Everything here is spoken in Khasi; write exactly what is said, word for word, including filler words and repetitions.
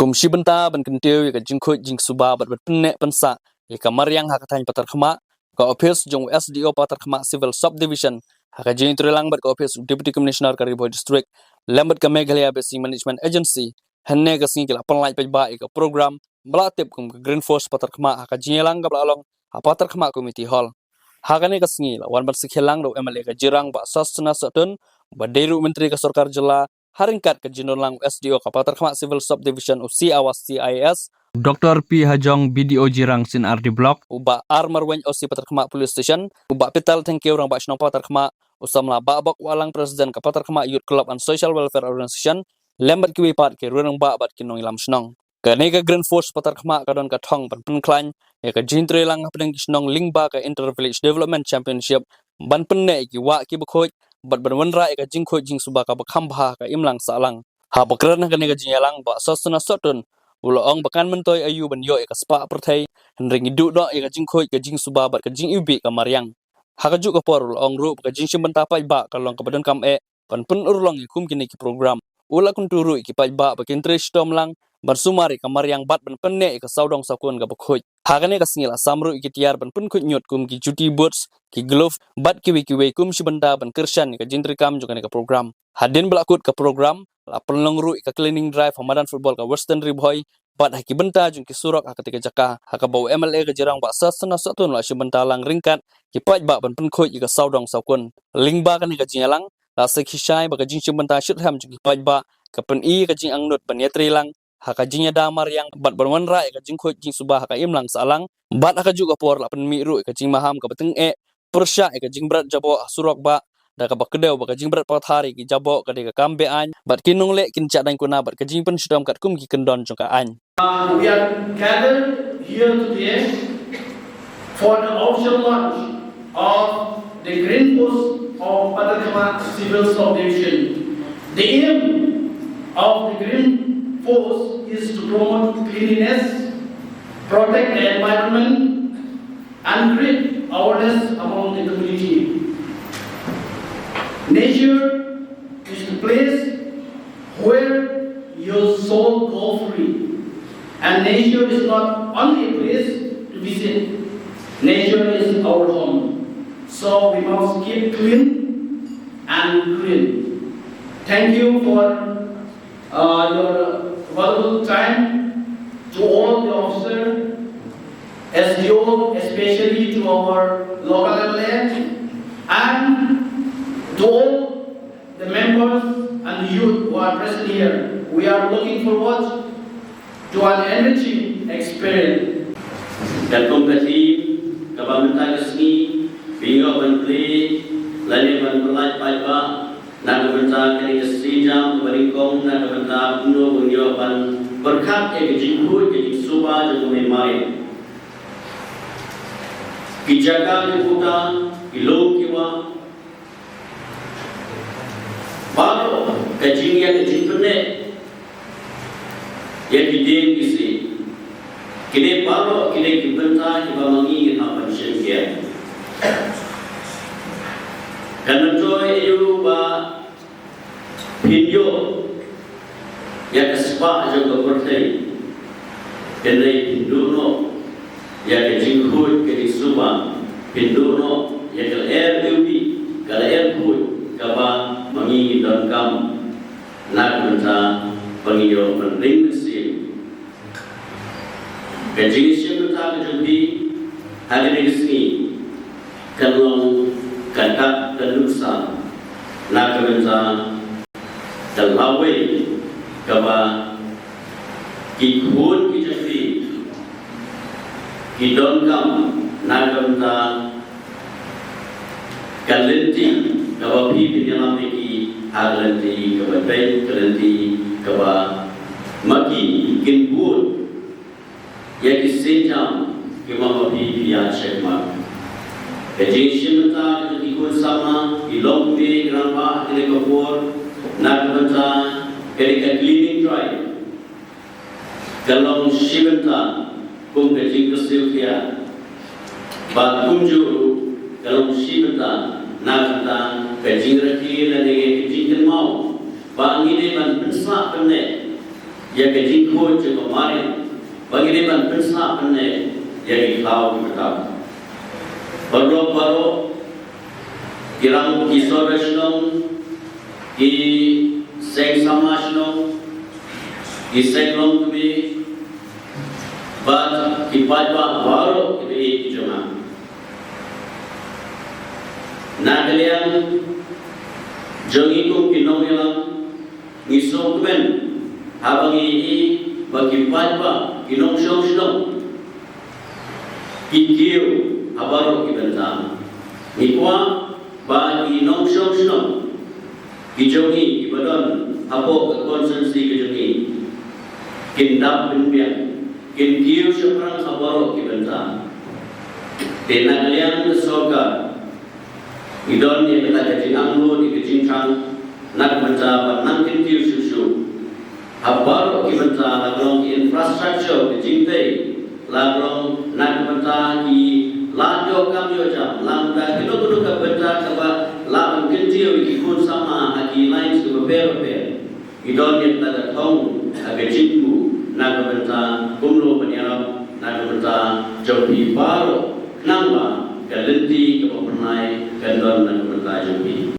Kum shi bynta ban kyntiew ïa ka jingkhuid jingsuba bad ban pynneh pynsah ïa ka mariang ha ka thaiñ Patharkhmah, ka ophis jong u S D O Patharkhmah Civil Subdivision, ha ka jingïatreilang bad ka ophis u Deputy Commissioner ka Ri Bhoi District, lem bad ka Meghalaya Basin Management Agency, hynne ka sngi ki la pynlait paidbah ïa ka program ba la tip kum ka Green Force Patharkhmah ha ka jingïalang kaba la long ha Patharkhmah Community Hall. Ha kane ka sngi la wan ban sakhi lang da u M L A ka Jirang Bah Sosthenes Sohtun, ba dei ruh Myntri ka Sorkar Jylla, ha ryngkat ka jingdon lang u S D O ka Patharkhmah Civil Subdivision, u C Awas C I A S, Doctor P Hajong, B D O Jirang Senior D Block, u Bah R Marwein, O C Patharkhmah Police Station, u Bah Pital Thengkiew, Rangbah Shnong Patharkhmah, u Samla Bah Bok Wahlang, President ka Patharkhmah Youth Club and Social Welfare Organization, lem bad kiwei pat ki rangbah bad ki nongïalam shnong. Kane ka Green Force Patharkhmah ka don ka thong ban pynkhlaiñ ïa ka jingtrei lang hapdeng ki shnong lyngba ka Inter Village Development Championship, ban pynneh ïa ki wah kiba khuid bad ban wanrah ïa ka jingkhuid jingsuba kaba kham bha ha ka imlang sahlang. Haba kren ha kane ka jingïalang, Bah Sosthenes Sohtun u la ong ba kan myntoi aïu ban ïoh ïa ka spah pyrthei, hynrei ngi duh noh ïa ka jingkhuid ka jingsuba bad ka jingiwbih ka mariang. Ha kajuh ka por u la ong ruh ba ka jingshim bynta paidbah ka long kaba donkam eh ban pynurlong ïa kum kine ki program. U la kyntu ruh ïa ki paidbah ba kin trei shitom lang ban sumar ïa ka mariang bad ban pynneh ïa ka sawdong sawkun kaba khuid. Ha kane ka sngi la sam ruh ïa ki tiar ban pynkhuid ñiut kum ki juti boots, ki glove bad kiwei kiwei kum shi bynta ban kyrshan ïa ka jingtreikam jong kane ka program. Hadien ba la kut ka program, la pynlong ruh ïa ka cleaning drive ha madan football ka Western Ri Bhoi bad ha ki bynta jong ki surok ha katei ka jaka, ha kaba u M L A ka Jirang Bah Sosthenes Sohtun u la shim bynta lang ryngkat ki paidbah ban pynkhuid ïa ka sawdong sawkun. Lyngba kane ka jingïalang, la sakhi shai ba ka jingshim bynta shitrhem jong ki paidbah ka pyni ïa ka jingangnud ban ïatrei lang ha ka jingïada mariang bad ban wanrah ïa ka jingkhuid jingsuba ha ka imlang sahlang. Bad ha kajuh ka por la pynmih ruh ïa ka jingmaham kaba tyngeh pyrshah ïa ka jingbret jaboh ha surok bah, da kaba kdew ba ka jingbret pathar ïa ki jaboh ka dei ka kam be-aiñ, bad ki nongleh kin jah daiñ kuna bad ka jingpynshitom katkum ki kyndon jong ka aiñ. Uh, we are gathered here today for the official launch of the Green Force of Patharkhmah Civil Subdivision. The aim of the Green Force is to promote cleanliness, protect the environment, and create awareness among the community. Nature is the place where your soul go free. And nature is not only a place to visit. Nature is our home. So we must keep clean and green. Thank you for uh, your valuable time to all the officer, S D O, especially to our local M L A, and to all the members and the youth who are present here. We are looking forward to an enriching experience. Katkum ka theme kaba mynta ka sngi, pynïoh ban plie lane ban pynlait paidbah na ka bynta kane ka sienjam kaba nyngkong, na ka bynta kumno ban ïoh ban pyrkhat ïa ka jingkhuid ka jingsuba jong ka mariang. Ki jaka ki puta, ki lum ki wah, baroh ka jingïa ka jingpynneh ïa ki dieng ki siej. Kine baroh kine ki bynta kiba ma ngi ngin hap ban shim kiar. Kan myntoi aïu ba phin ïoh ïa ka spah jong ka pyrthei, hynrei phin duh noh ïa ka jingkhuid ka jingsuba, phin duh noh ïa ka lyer iwbih, ka lyer khuid kaba ma ngi ngi donkam na ka bynta ba ngin ïoh ban ring mynsiem. Ka jingïashim bynta ka jong phi ha kane ka sngi kan long ka dak ka nuksa na ka bynta ka lawei kaba ki khun ki jong phi ki donkam na ka bynta ka lynti kaba phi phin ïalam ïa ki ha ka lynti kaba beit, ka lynti kaba ma ki kin bud ïa ki sienjam kiba ma phi phi ïaid shakhmat. Ka jingïashim bynta ka jong ki khun samla, ki longkmie, ki rangbah ha kane ka por na ka bynta kane ka cleaning drive ka long shi bynta kum ka jingkyrsiew thiah. Bad kumjuh ruh ka long shi bynta na ka bynta ka jingrakhe lane ka jingkynmaw ba ngi dei ban pynsah pynneh ïa ka jingkhuid jong ka mariang ba ngi dei ban pynsah pynneh ïa ki khlaw ki btap. Baroh baroh ki rang ki sordar shnong, ki seng samla shnong, ki seng longkmie bad ki paidbah baroh kiba ïeit ki jong nga. Na ka liang jong ngi kum ki nongïalam, ngi sngewkmen haba ngi ïohi ba ki paidbah, ki nongshong shnong ki kiew ha baroh ki bynta. Ngi kwah ba ki nongshong shnong ki jong ngi kiba don hapoh ka constituency ka jong ngi kin dap pynbiang, kin kiew shaphrang ha baroh ki bynta. Te na ka liang ka sorkar, ngi don ïa kata ka jingangnud, ïa ka jingthrang na ka bynta ban nang kyntiew shuh shuh ha baroh ki bynta, la ka long ki infrastructure, ki jingtei, la ka long na ka bynta ki lad ïoh kam ïoh jam, la ka bynta kino kino ka bynta kaba lah ban kyntiew ïa ki khun samla ha ki lines kiba bapher bapher. Ngi don ïa kata ka thong ha ka jingthmu na ka bynta kumno ban ïarap na ka bynta jong phi baroh, khnang ba ka lynti kaba phyrnai kan don na ka bynta jong phi.